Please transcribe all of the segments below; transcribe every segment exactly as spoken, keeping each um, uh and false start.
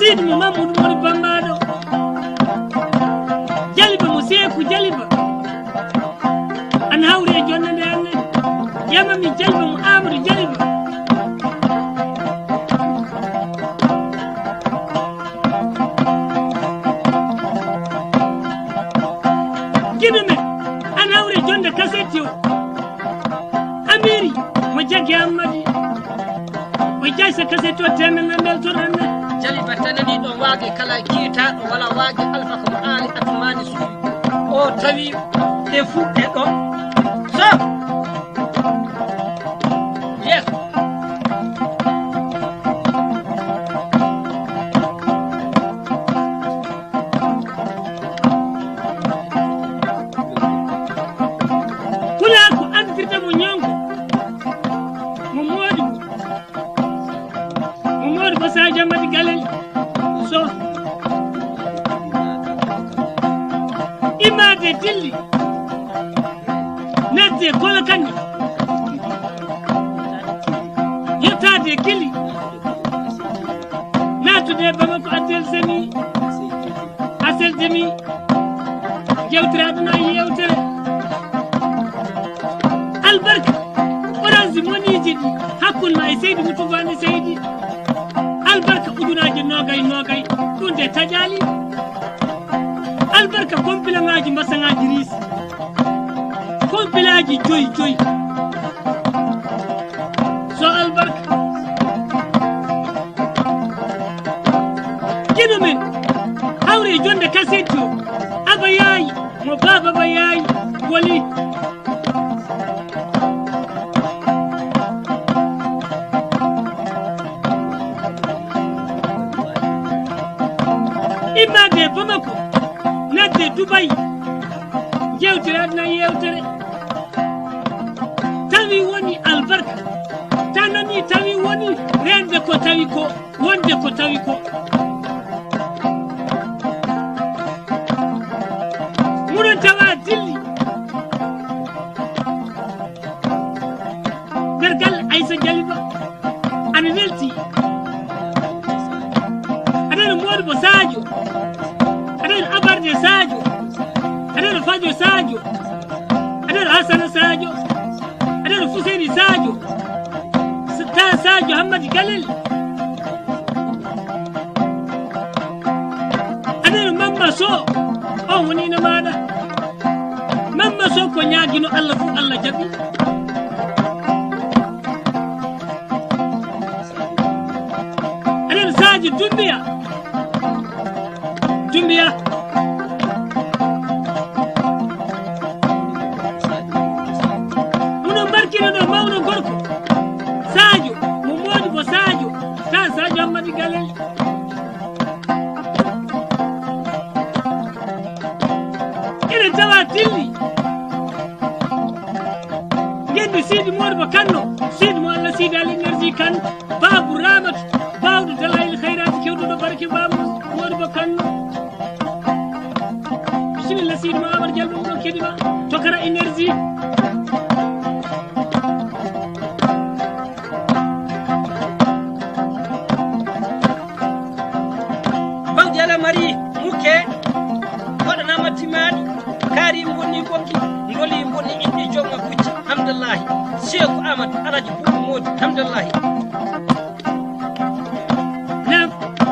Seydi mo Mamadou Mori Bambaɗo. Jaliba mo Seeku Jaliba. Ana hawri e jonde nde hannde. Ƴamami Jaliba mo Amadou Jaliba. Giɗo men, ana hawri e jonde kasetti o. Amiri mo jaggi Ammadi. O jaysa kasetti o temen na mbeltoɗon ne. Jaliba tanani ɗo waage kala kiitaaɗo wala waage Alfa ko mo aali Atumani Suufi. O tawi ɗe fuɗɗe ɗo. So. Yes. Pulaaku antirta mo ñonko. Mo moodi mo. Mo moodi ko Sadio Madi Galel. So. Imaade dilli. Natte Kolokanni. Yettaade Kili. Naatude Bamako Atel Seni. Asel Demi. Yewtere aduna e yewtere. Albarka. Orange moniiji ɗi. Hakkun ma e Seydi Mutubani Seydi. Albarka ujunaaji noogay noogay. Ɗum de taƴaali. Albarka kompilaŋaaji mbasaŋaaji riis. Kompilaaji joyi joyi. So albarka. Giɗo men, hawri e jonde kasetti o. Aba yaayi, mo baaba ba yaayi, woli. Immaade Bamako, nadde Dubai, yewtere aduna yewtere. Tawi woni albarka, tanani tawi woni rende ko tawi ko, wonde ko tawi ko. Muɗo tawa dilli. Dergal Aissa Jaliba ana welti. Aɗa ene Modibo Sadio. Aɗa ene Abarde Sadio. Aɗa ene Fadio Sadio. Aɗa ene Hassana Sadio. Aɗa ene Fuseni Sadio. S-, ta Sadio Hammadi Galel. Aɗa ene Mamma Sow. On woni ina maɗa. Mamma Sow ko ñaagino Allah fof Allah jaɓi. Aɗen Sadio Doumbouya. Doumbouya. Onon mbarkino ɗo mawno gorko. Sadio, mo Modibo Sadio. Ta Sadio Hammadi Galel. Eɗen tawa dilli. Ngenndi Sidi Modibo Kanno, Sidi mo Allah Sidi Al Énergie Kan, Babu Ramatu, baawɗo Dalayil Khayraati, kewɗuɗo barke Babu Modibo Kanno. Bisimilla, Sidi mo Amar Jallo, mo kedi ma, Tokara Énergie. Bawdi Alamari Mukke waɗanaama timaaɗi, kaari bonni bokki, ndoli bonni inɗi jooma kucci. Hamdallahi, Seeku Amadou Alaji Buubu Moodi, Hamdallahi. Naam.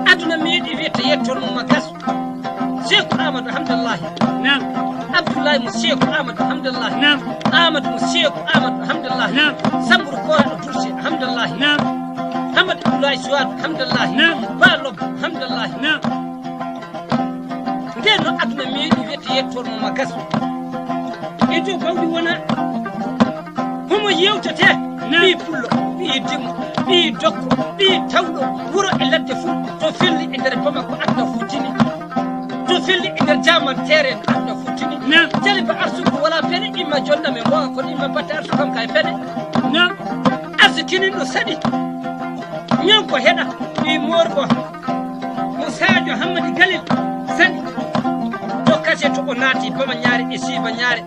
Aduna meeɗi wiyete yettoon mo ma gas. Seeku Amadou Hamdallahi. Naam. Abdoulaye mo Seeku Amadou Hamdallahi. Naam. Amadou mo Seeku Amadou Hamdallahi. Naam. Samburu Koraɗo Dursi Hamdallahi. Naam. Hamad Abdoulaye Suwadu Hamdallahi. Naam. Ba Lobbo Hamdallahi. Naam. Nden no aduna meeɗi wiyete yettoon mo ma gas. E dow bawɗi wona. Homo yewtete? Naam. Ɓii pullo, ɓii dimmo, ɓii dokko, ɓii tawɗo, wuro e ladde fuu, to felli e nder Bamako aduna fuu tini. To felli e nder jamanteere aduna fuu tini. Naam. Jaliba arsuku wala pene, imma jonda me mboga kon, imma batte arsuku kam kay pene. Naam. Arsu tini no saɗi. Ñon ko heɗa, ɓii Modibo. Mo Sadio Hammadi Galil sani. To kaseto o naati Bama Ñaare e Siiba Ñaare.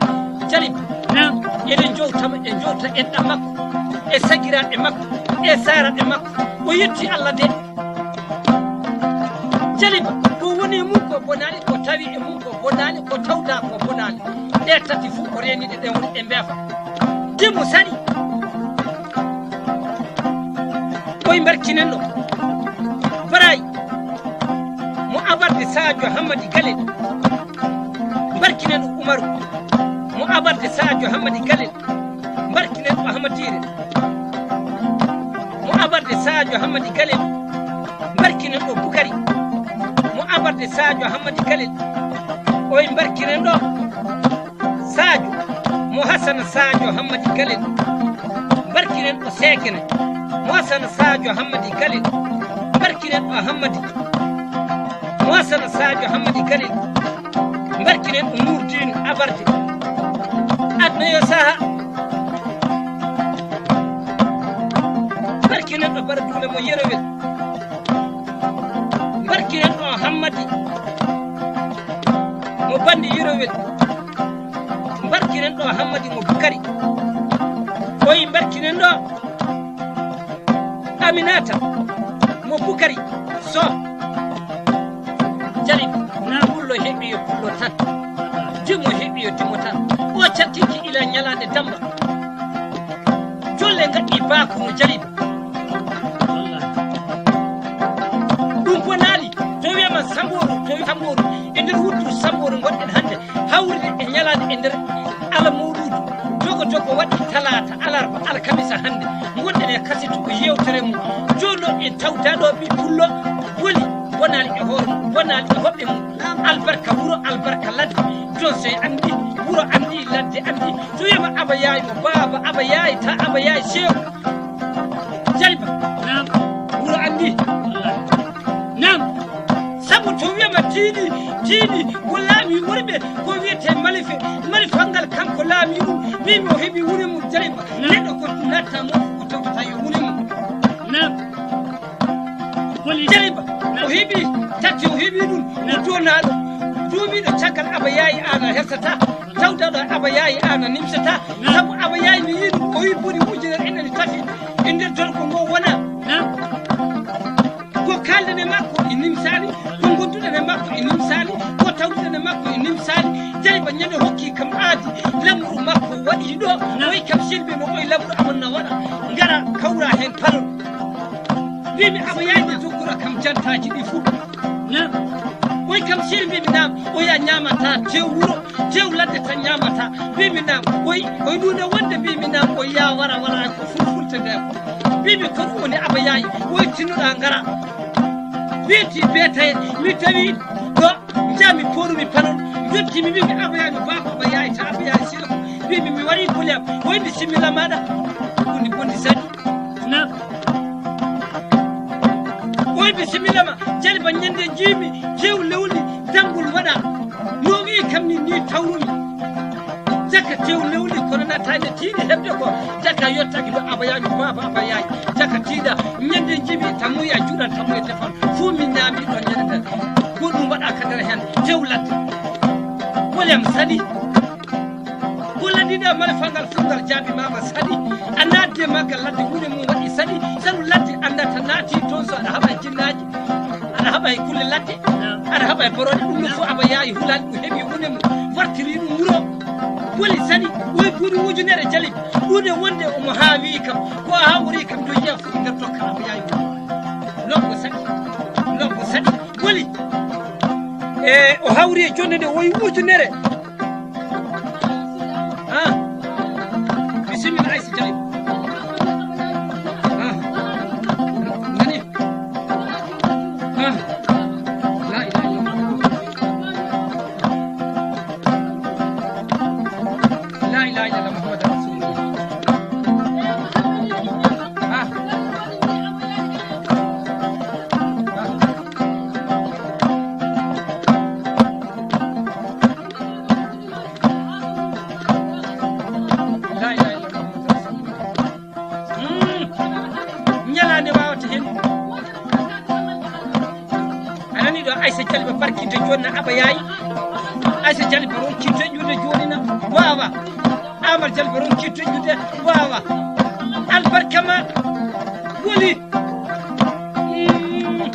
Jalib. Naam. Eɗen jowtama, e jowta enɗam makko, e sagiraaɓe makko, e saaraaɓe makko. O yetti Allah de. Jaliba, ko woni e mum ko bonaali, ko tawi e mum ko bonaali, ko tawda ko bonaali. Ɗe tati fof o reeni ɗe, ɗe woni ɗe mbeefa. Dimo sari. Koye mbarkinen ɗo. Baray. Mo abarde Sadio Hammadi Galel. Mbarkinen ɗo Umaru. Mo abarde Sadio Hammadi Galel. Mbarkinen ɗo Ahmadiire. Mo abarde Sadio Hammadi Galel. Mbarkinen ɗo Bukari. Mo abarde Sadio Hammadi Galel. Oye mbarkinen ɗo Sadio. Mo Hasana Sadio Hammadi Galel. Mbarkinen ɗo Seekene. Mo Hasana Sadio Hammadi Galel. Mbarkinen ɗo Hammadi. Mo Hasana Sadio Hammadi Galel. Mbarkinen ɗo Nurdin Abarde. Aduna yo saha. Mbarkinen ɗo Bara Duule mo Yerowel. Mbarkinen ɗo Hammadi mo Bandi Yerowel. Mbarkinen ɗo Hammadi mo Bukari. Oyi mbarkinen ɗo Aminata mo Bukari Soh. Jali na pullo heɓi yo pullo tan. Dimo heɓi yo dimo tan. O cattiki ila ñalaande damba. Jolle ngaɗɗi baaku no Jali. Ɗum bonaali, to wiyama Sambooru, to wi Sambooru, e nder wuttu Sambooru ngonɗen hannde, hawride e ñalaande e nder Ala Mawluudu, dogo dogo waɗi talaata, alarba, alkamisa hannde, ngonɗen e kasetu ko yewtere mum. Jooni noon en tawta ɗo ɓii pullo, boli, bonaali e hoore mum, bonaali e hoɓɓe mum. Albarka wuro, albarka ladde, Donsoye anndi, wuro anndi, ladde anndi. So wiyama Aba Yaay mo baaba, Aba Yaay ta, Aba Yaay seew. Jaliba. Naam. Wuro anndi. Naam. Sabu to wiyama tiiɗi, tiiɗi, ko laami worɓe, ko wiyete malife, malifal ngal kanko laami ɗum, mbimi o heɓi wure mum Jaliba. Naam. Neɗɗo ko natta mo, ko tawtata yo wure mum. Naam. Jaliba, o heɓi tati, o heɓi ɗum, o donaaɗo, duumiiɗo caggal Aba Yaayi aan a hersata, tawdaɗo Aba Yaayi aan a nimsata, sabu Aba Yaayi mi yii ɗum, o wi boni ujunere enani tati e nder dorko ngo wona. Ko kaalden e makko e nimsaali, ko ngonduɗen e makko e nimsaali, ko tawduɗen e makko e nimsaali. Jaliba ñande hokki kam aadi, lamru makko waɗi ɗo, o wi kam silbi mo, o wi lamru aman na waɗa, ngara kawra heen palol. Mbimi Aba Yaayi mi doggora kam jantaaji ɗi fof. Naam. Oy kam seri mbimi naam, oya ñaamata tew wuro, tew ladde tan ñaamata. Mbimi naam, oy, oy ɗum ne wonde mbimi naam, oy ya wara wara ko fulfulde nde. Mbimi ko ɗum woni Aba Yaayi, oy tinnoɗa ngara. Beeti beetaye, mi tawi ɗo. Njami porumi panon, njottimi mbimi Aba Yaayi, baaba Aba Yaayi, ta Aba Yaayi sira. Mbimi mi wari kuli am, oy bisimilla maɗa. Woni bondi sadi. Naam. Oy bisimilla ma, Jaliba ñande jiimi, tew lewli, dangol waɗa. No wi kam ni, ni tawrumi. Jaka tew lewli, kono na tawde tiiɗi heɓde ko. Jaka yottaki ɗo Aba Yaayi, baaba Aba Yaayi. Jaka tiiɗa, ñande jiimi, tamuya juuɗan, tamuya tefan. Fuu mi ñaami ɗo ñande nden. Ko ɗum waɗa ka nder hen, tew ladde. Kuli am sadi. Ko laddiɗa mala fangal fof ngal jaabi mama sadi. A naatde maggal ladde wure mum waɗi sadi. Saɗu ladde annda ta naati toon so aɗa haɓa e jinnaaji. Aɗa haɓa e kulle ladde. Aɗa haɓa e borooɗe. Ɗum no fof Aba Yaayi hulaani ɗum heɓi wune mum. Wartiri ɗum wuro. Kuli sadi. Oy buuri ujunere Jaliba. Ɗuuɗe wonde omo haawi kam. Ko a hawri kam dow yiya fof nder tokka Aba Yaayi wuro. Lobbo sadi. Lobbo sadi. Kuli. E o hawri e jonde nde woyi ujunere. Ah. Bisimilla Aysa Jaliba. Ah. Nani? Ah. La ilaha illallah. La ilaha illallah Muhammadur Rasulullah. Ah. Ah. La ilaha illallah. Mm. Ñalaande waawata hen. A nani ɗo Aysa Jaliba barkinde jooni na Aba Yaayi. Aysa Jaliba ronkinte ƴuurde jooni na waawa. Amar Jaliba ronkinte ƴuurde waawa. Albarka ma woni. Mm.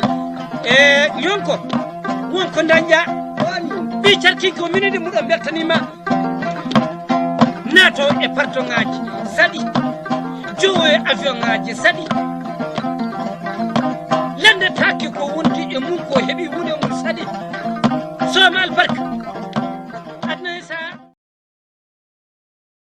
E ñonko. Won ko dañƴa. Ɓi carkinko minide muɗo beltanima. Naato e partoŋaaji saɗi. Jowo e avion ŋaaji saɗi. Lendetaake ko wondi e mum ko heɓi wune mum saɗi. Sooma albarka.